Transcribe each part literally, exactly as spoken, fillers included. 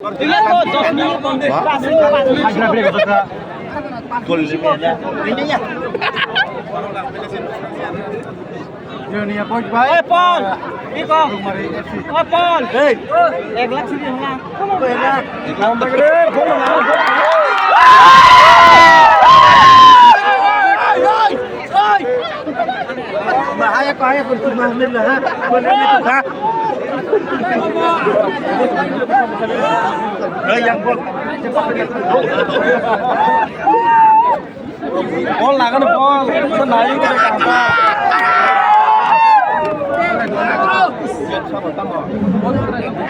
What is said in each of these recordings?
Oi, Paul! Iko! Oi, Paul! Hey! Ek lakh sidi hona. Ek lakh. Bahaya kaya kuntu mahmir lah. Hey, yang bol. Bol lagan bol. Sa naik ke kanta. Lanjut, lanjut, lanjut.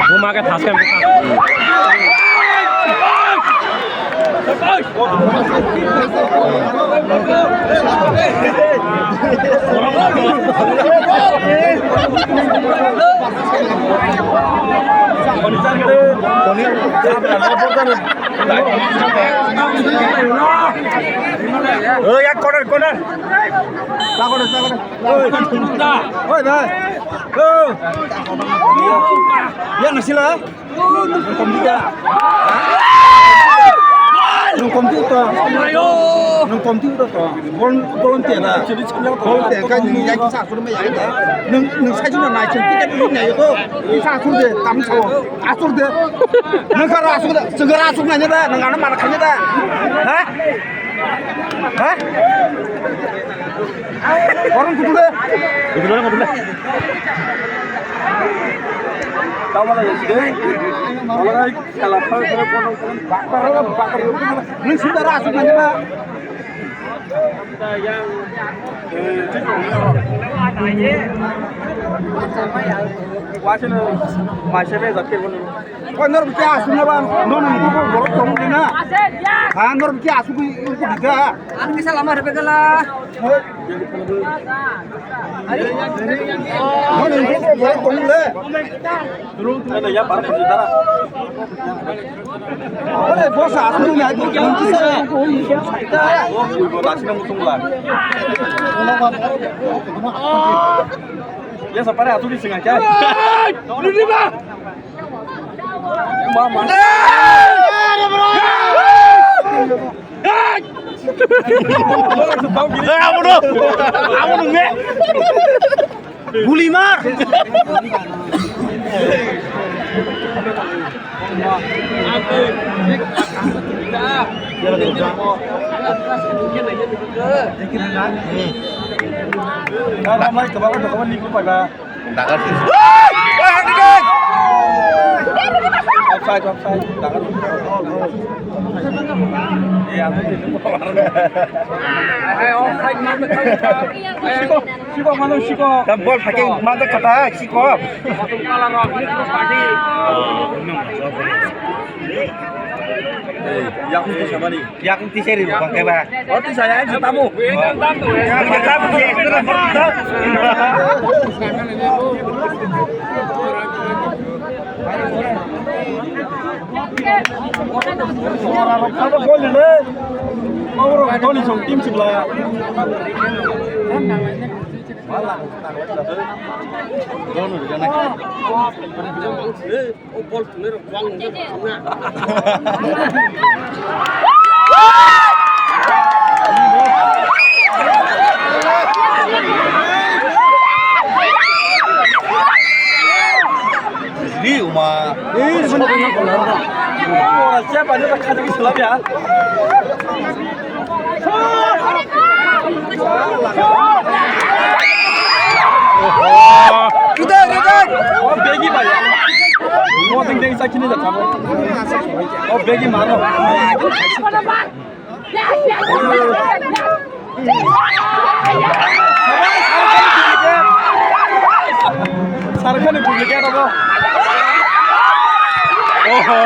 Buma ke thas ke. Oi, ek corner, corner. Oi, bhai. Oh. Ya, nasila. Nung komti ya? Nung komti to? Nung komti to to? Volun-, volunteer na? Volunteer ka ni ya kisa asur me ya ita. Nung, nung sai juna nai chung ticket ni nai to. Kisa asur de, tam sao. Asur de. Nung kara asur de, segera asur nai da, nung ana mana kanya da. Ha? Ha? Orang kutu de. Kutu de, kutu de. Tawala ya sih. Kalau kayak kalau kalau kalau bakar bakar. Ini sudah rasa kan ya? Wasin masih ada zakir pun. Koi norok khe aswk na ba, nono nokho borok tongo de na. Ha, norok khe aswk ui ui khe da. Ang kisa lama rebe gala. Nono nokho borok tongo le. Ano ya, para pasi dara. Ore, bosa aswk na, kisa. Oh, ui, bosa aswk na mutung la. Ya, sapare aswk di singa kya? Rudi ba. Gulimar. Offside, offside. Siko, siko, mano, siko. Tam bol phaikhe mano kata, siko. Yang itu siapa nih? Yakung tiseri rukang keba. Oh, tisaya aja tamu. Tamu. Ora ro kado gol le. Ora ro toni song tim sibla. Dono jana. O bol thunai rok buang nungkha thungna. Ri uma. Ora siapa ni tak khaji selap ya. O begi bai. O ding ding sakini da tamo. O begi mano. Sarkhani duplicate abo. Oho.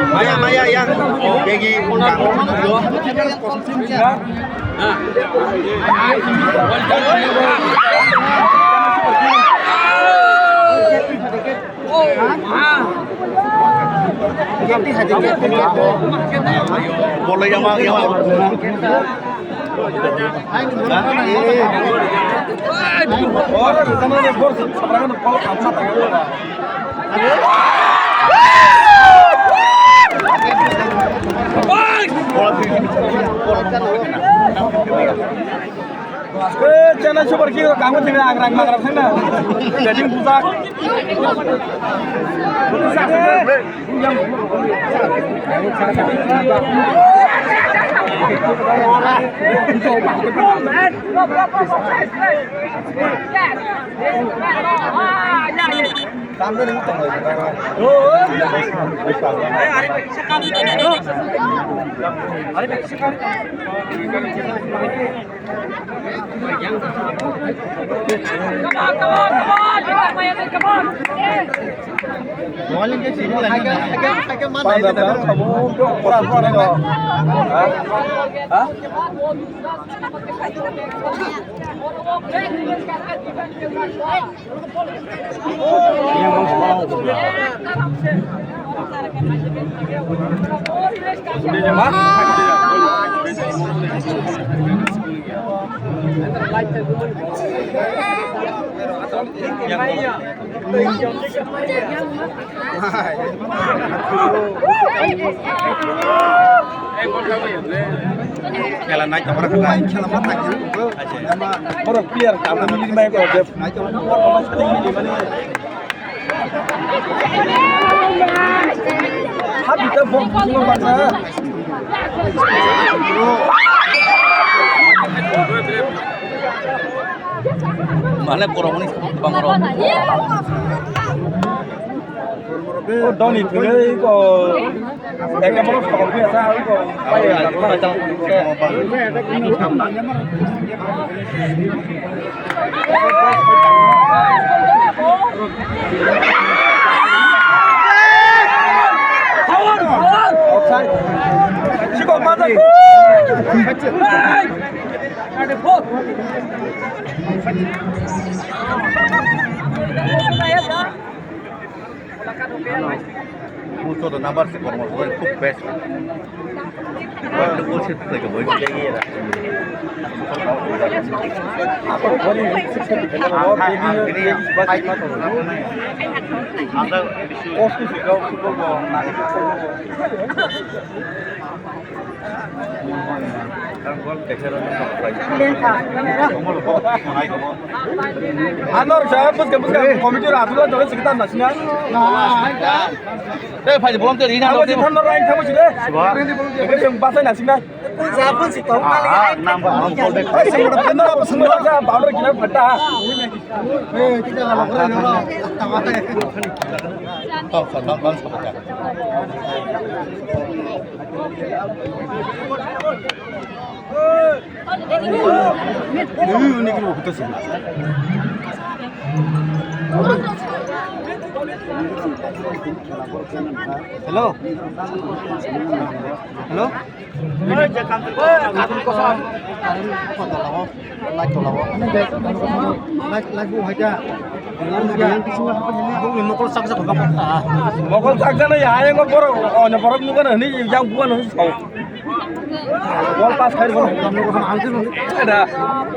Maya, maya, yang begi. Boleh yang mana, yang mana? Eh, channel super kiko kamu tidak akrang makrang sana. Jadi busak. Khela nai tongmani khela. Borok player kamu ini main kok, Dev. Habita bom bom bata. Mana korong ni bangro. Oh, Doni, tole ko. Ekta boro sokol khe asa, oi ko. Siko, mata. Mucho to number se kormo, khub best. Wala goal se to ke boy. Ano sa buska buska committee ra atulo jole sikita nasina. Dei phai bolom te rina. Abo di thon rai thamo sile. Eke seng basai nasina. Pun sa pun si tong mali. Nam ba ang kol dek. Ai seng thon rai seng rai sa boundary kina phata. Eh, kita kalau kena. Tong sa tong tong sa. Hello. Hello. Light tola o. Light, light bo hai da. Bokni mokol sak sak bang ta. Mokol sak jana ya, ayang borok, oh, borok nukana ni yang bukan ni sao. Ball pass khai bol. Ada.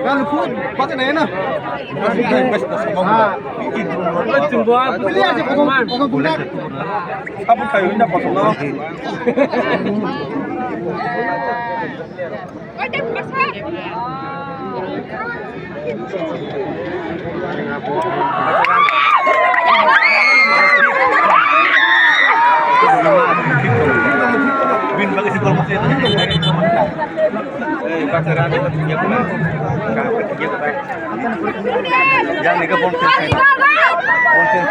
Kan khu pakai nai na. Ha. Chungbo. Pili aja kosong kosong pula. Apa kayu ini kosong. Yang ni ke ball change. Ball change.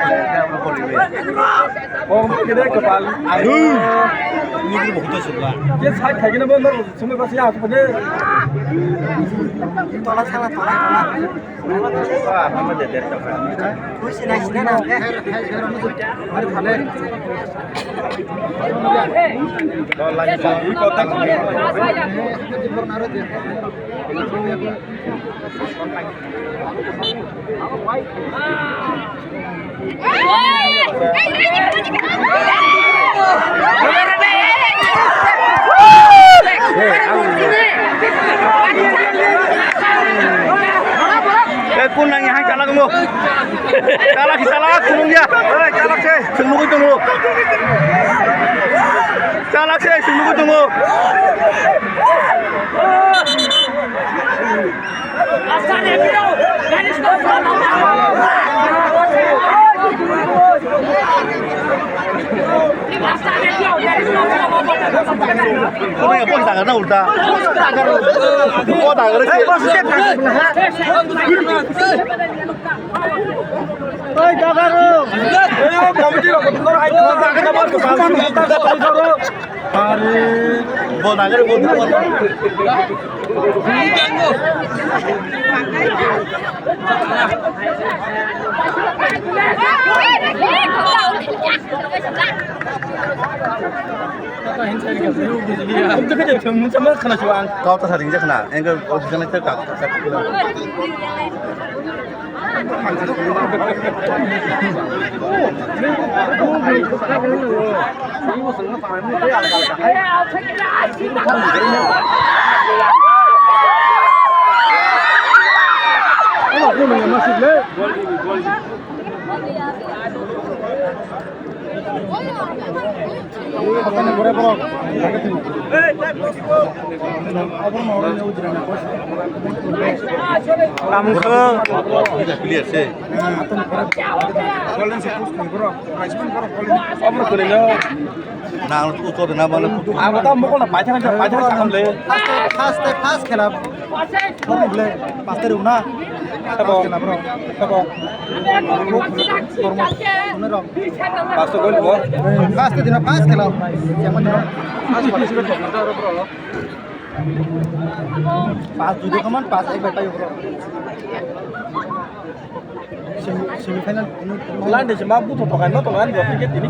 Oh, kita kepal. Aduh. Ini kita bukan suka. Dia saya kayak gini bener. Sumai pasi aku pada. Tola sala tola tola. Wah, nama dia dia tola. Khusi na sina na. Hari bhale. Tola ni sala. Eh, kun nang yang chalak mo. Chalak, chalak, kunung ya. Eh, chalak se. Sungguh itu mo. Chalak se, sungguh itu mo. Kau yang bos dagar na ulta. Kau dagar sih. Oi, dagar. Ayo, committee rok, betul, ayo, dagar na bos. Are. Bol dagar, bol dagar. Kau tak sering je kena, engkau official itu kak, kak. Tamkhe. Clear se. Obo kwrwino. Na, ang tu to na bana. Ang ta mokol na paithak, paithak sakam le. First, first, first khela. Bole, paste rung na. Tabo. Paste na, bro. Tabo. Paste gol bo. Paste dina, paste khela. Paste participate to na, bro. Paste dui kaman, paste ek bai payo, bro. Semi-, semifinal. Line de ma buto to kai ma to line do ticket tini.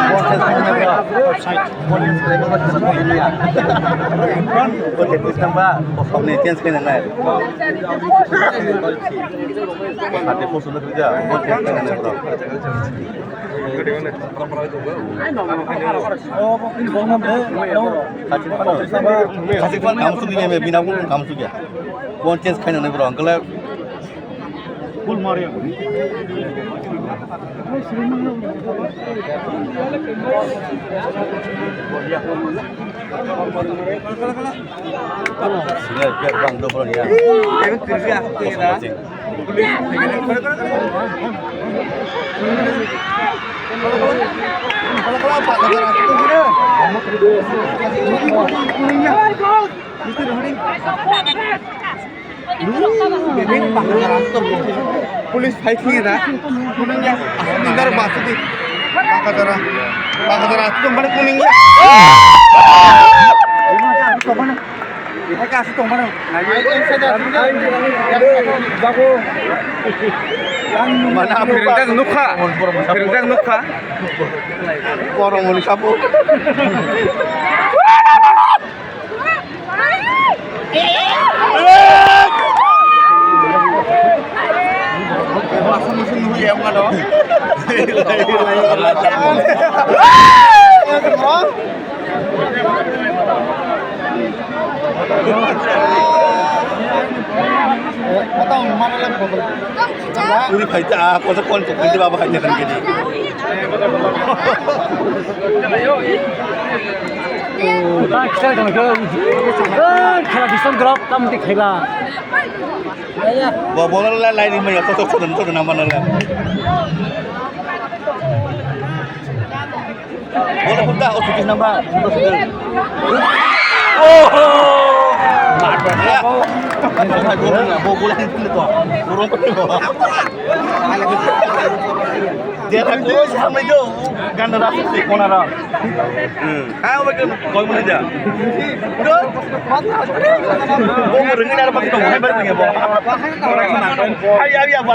Offside. Offside. Offside. Offside. Offside. Hati poso na kerja, bol check na bro. Kasih pan, kasih pan kamu sugi ni, bina pun kamu sugi. Bol check kaina ni bro, uncle. Full Mario. Senior player bang do bro ya. Even kerja, kerja. Police fighting na. Kuning ya. Asli dar batu di. Pakadara. Pakadara tu mana kuning ya. Ini mana? Ini mana? Mana? Perintah nukha. Perintah nukha. Korong muni sapu. Uri phaita, ah, kosa kon ko phaita baba phaita kan gini. Khela disam drop tam di khela. Bo bola la lai ni maya kosa kosa kosa nama la. Bola punta, oh, sukis namba. Oho! Mat, mat, mat. Bo bola ni punta to. Burung ko. Dia tak ko sampai tu. Ganda rasa si kona ra. Hmm. Hai, oke, kau mana dia? Bo mo ringi na ba ko hai ba ni bo. Hai, ya, ya, ba.